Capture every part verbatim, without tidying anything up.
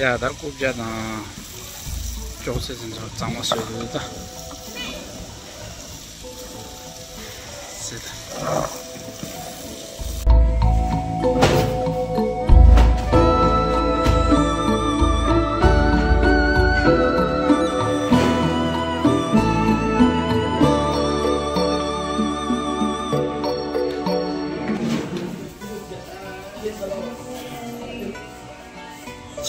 ཡ་ད་རྐུབ་བཀྱག་དང་ཅོག་ཙེ་ཚོ་གཙང་མ་བཟོས་འདུག་ད། ཟེར་ད།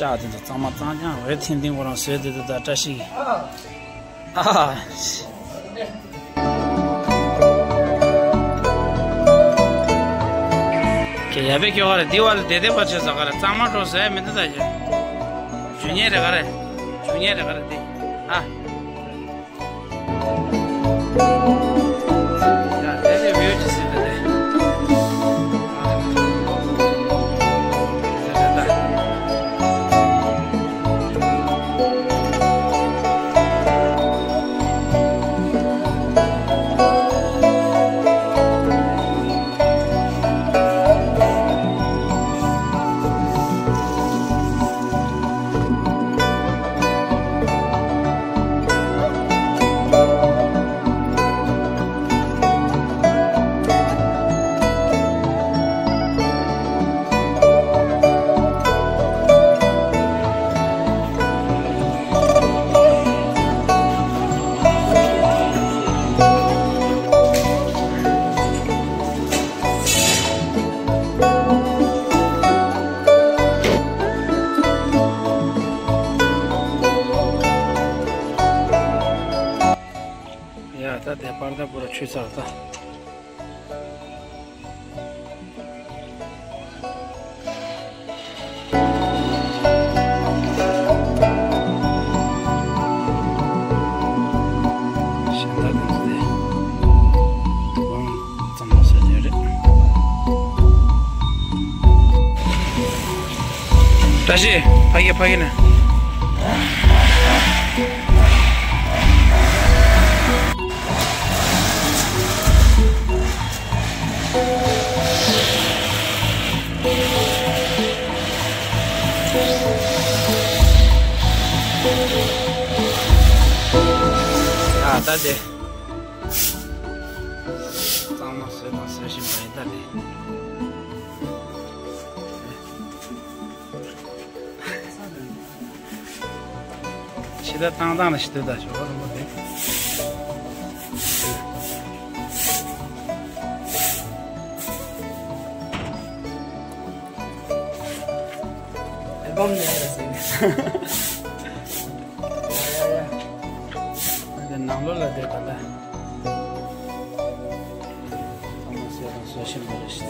ལྕགས་དེ་ཚོ་གཙང་མ་གཙང་རྐྱང་རེད། ཐིང་ཐིང་ཁོ་རང་བཟོས་དེ་དེ་ད་བཀྲ་ཤིས། ཨ། ཁྱེད་ཡ་བེ་ཁྱོད་ག་རེ་འདི་བ་ལ་བདེ་བདེ་བ་བྱས་ས་ག་རེ་གཙང་མ་འགྲོ་ཟེར་མི་འདུག་ད་ཁྱོད། ཇུ་ཉེ་རེ་ག་རེ། ཇུ་ཉེ་རེ་ག་རེ་འདི། ཨ། ཡ་ད་དེ་པར་ད་པུ་ར་ཆུ་ཚར་ད། བཀྲ་ཤིས། ཕ་གི་ཕ་གི་ནས། ཨ་ད་དེ། གཙང་མ་བཟོས་དང་བཟོ་བཞིན་པ་ཡིན་ད་དེ། ཕྱི་ཟླ་བཏང་བཏང་ལ་ཞིག་ལྟོས་ད་ཞོགས་པ་རིང་པོ་དེ། ཨལ་བམ་ནས་ར་ཟིན། ཡ་ཡ་ཡ། ད་ནང་ལོགས་ལ་བསྡད་པ་ད། ཚང་མ་བཟོས་དང་བཟོ་བཞིན་པ་རེད་ཤག་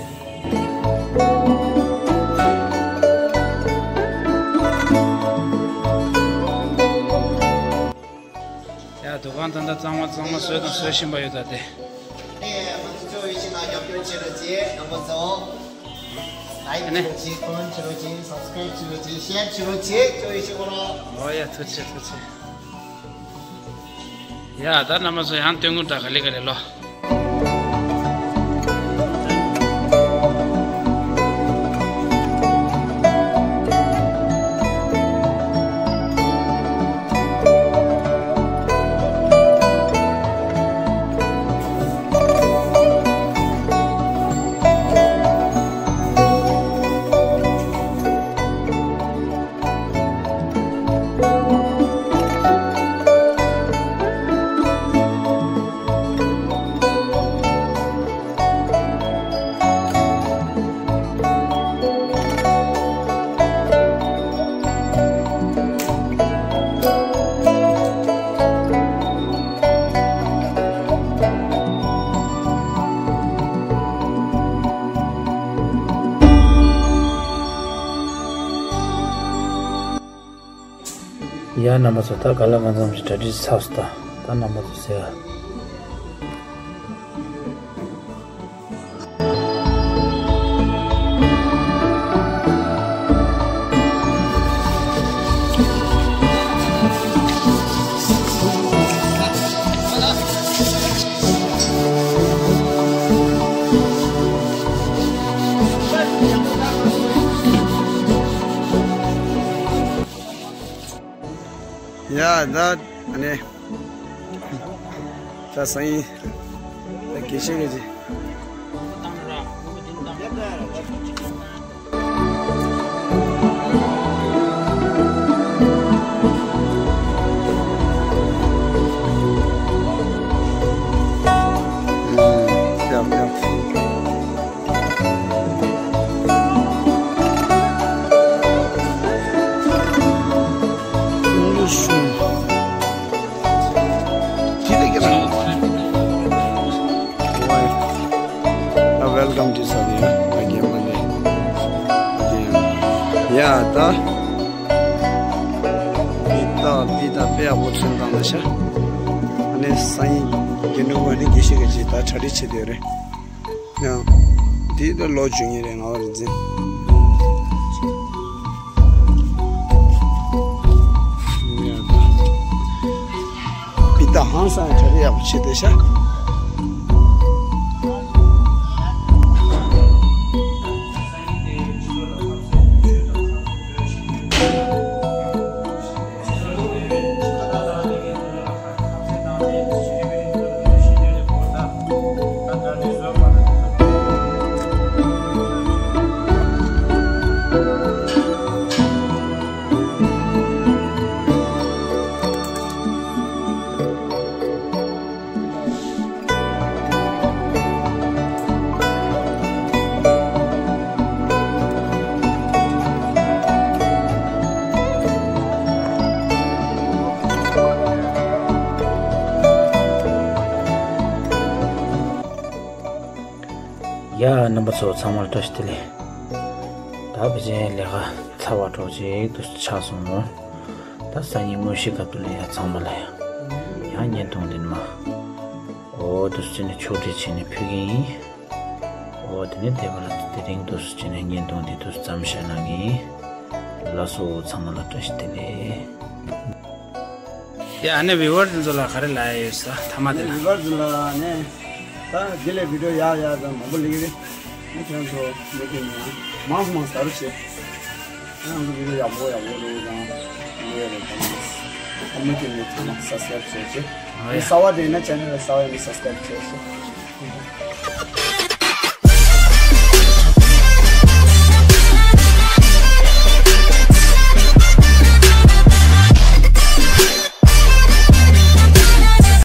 ཡ་འདུ་ཁང་ད་ལྟ་གཙང་མ་གཙང་མ་བཟོས་དང་བཟོ་བཞིན་པ་ཡོད་ད་དེ། ཨེ་ང་ཚོ་ཅོ་ཡི་ཤི་ན་རྒྱབ་སྐྱོར་བྱེད་རོགས་བྱེད། རྣམ་པ་ཚོ་ལའིག་ཨ་ནི། བྱེད་རོགས་བྱེད། ཀོ་མེན་ཊི་བྱེད་རོགས་བྱེད། སབ་སི་ཀ་རེབ་བྱེད་རོགས་བྱེད། ཤེར་བྱེད་རོགས་བྱེད། ཅོ་ཡི་ཤི་ཁོ་རང་། ཨོ་ཡ་ཐུགས་རྗེ་ཆེ་ཐུགས་རྗེ་ཆེ། ཡ་ད་རྣམ་པ་ཚོ་ཡང་སྟོན་གུན་ད་ག་ལེ་ག་ལེ་ལོ། ཡ་རྣམ་པ་ཚོ་ད་ག་ལ་གང་འཚམ་ཞིག་གྲ་སྒྲིག་ཚར་སོང་། ད་ད་རྣམ་པ་ཚོ་ཟེར། ཡ་ད་ཨ་ནི་ད་སང་ཉིན་ད་དགེ་བཤེས་ཀྱི་Welcome to Saudi again. ཡ་ད། མི་ད་མི་ད་དཔེ་ཡག་པོ་ཚོན་བཏང་ལ་ཤ། ཨ་ནི་སང་ཉིན་རྒྱུ་ནོར་བ་ནི་དགེ་བཤེས་ཀྱི་ཅིག་ད་གྲ་སྒྲིག་བྱེད་དེ་རེད། ཡང་། དེ་ད་ལོ་བཅུ་གཉིས་རེད་ང་བར་འཛིན། མི་ད་ཧང་སང་གྲ་སྒྲིག་ཡག་པོ་བྱེད་དེ་ཤ། ཡ་རྣམ་པ་ཚོ་ཚང་མར་བཀྲ་ཤིས་བདེ་ལེགས། ད་ཕལ་ཆེར་ལས་ཀ་ཚར་བ་འདྲ་ཅིག་ཏུ་ཆགས་སོང་ངོ་། ད་སང་ཉིན་དངོས་གཞི་སྐབས་དུ་ལ་ཡ་ཚང་མ་ལ་ཡ། ཡང་བརྙན་ཐུང་འདི་ནི་མ། འོ་དུ་སུ་ཅི་ནས་ཕྱོགས་སྒྲིག་བྱས་ནས་ཕུལ་གི་ཡིན། འོ་དེ་ནས་དེ་བ་ལ་དེ་རིང་དུ་སུ་ཅི་ནས་བརྙན་ཐུང་འདི་དུ་ཙམ་བཤད་གནང་གི་ཡིན། ལགས་སོ་ཚང་མ་ལ་བཀྲ་ཤིས་བདེ་ལེགས། ཡ་ཨ་ནི་བི་ཝར་དེ་ཚོ་ལ་ག་རེ་ལབ་ཡ་ཡོད་ས་ཐ་མ་དེ་ལ། བི་ཝར་དེ་ལ་ནི་ད་དེ་ལས་བི་ཌིའོ་ཡག་ཡག་དང་མང་པོ་ལེགས་རེད། ཨ་ཁྱེད་རང་ཚོ་མི་དེ་ནི་ཡང་མང་མང་ཟ་རུ་བྱེད། ཨ་ང་ཚོ་བི་ཌིའོ་ཡག་པོ་ཡག་པོ་ལོ་དང་ལོ་ཡ་རེད་དང་། ཨ་མི་དེ་ནི་ཚང་མ་སབ་སི་ཀ་རབ་བྱེད་ཅེས། ཨ་ཡ། གསར་བ་དེ་ཡིན་ན་ཅེ་ནལ་ལ་གསར་བ་ཡིན་ན་སབ་སི་ཀ་རབ་བྱེད་ཅེས།